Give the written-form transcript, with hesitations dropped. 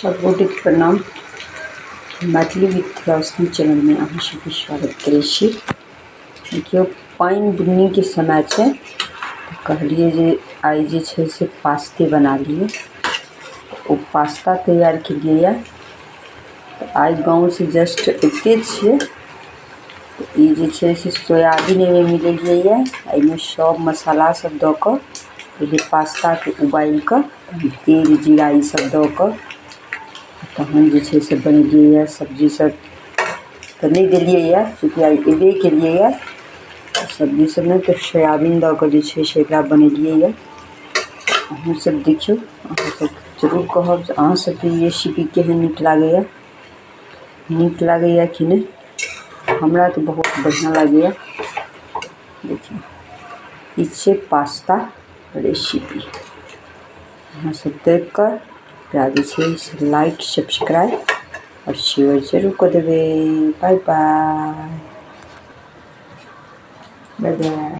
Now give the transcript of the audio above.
सब गोटेके प्रणाम। मैथिली विथ रोशनी चैनलमे अहाँ सबके स्वागत करै छी। देखियौ, पानि बुन्नीके समय छै, तऽ कहलियै जे आइ जे छै से पास्ते बना लियै। ओ पास्ता तैयार केलियै यऽ। तऽ आइ गाँवसँ जस्ट अबिते छियै। ई जे छै से सोयाबीन एहिमे मिलेलियै यऽ। एहिमे सब मसाला सब दऽ कऽ पहिले पास्ताके उबालि कऽ तेल जीरा ई सब दऽ कऽ तहन जे छै से बनेलियै यऽ। सब्जी सब तऽ नहि देलियै यऽ, चूँकि आइ एबे केलियै यऽ। सब्जी सब नहि तऽ सोयाबीन दऽ कऽ जे छै से एकरा बनेलियै यऽ। अहूँ सब देखियौ, अहाँ सब जरूर कहब जे अहाँ सबके ई रेसिपी केहन नीक लागैए, नीक लागैए कि नहि। हमरा तऽ बहुत बढ़िआँ लागैए। देखियौ, ई छै पास्ता रेसिपी। अहाँ सब देख कऽ एकरा जे छै से लाइक, सब्सक्राइब आओर शेयर जरूर कऽ देबै। Bye bye, bye bye.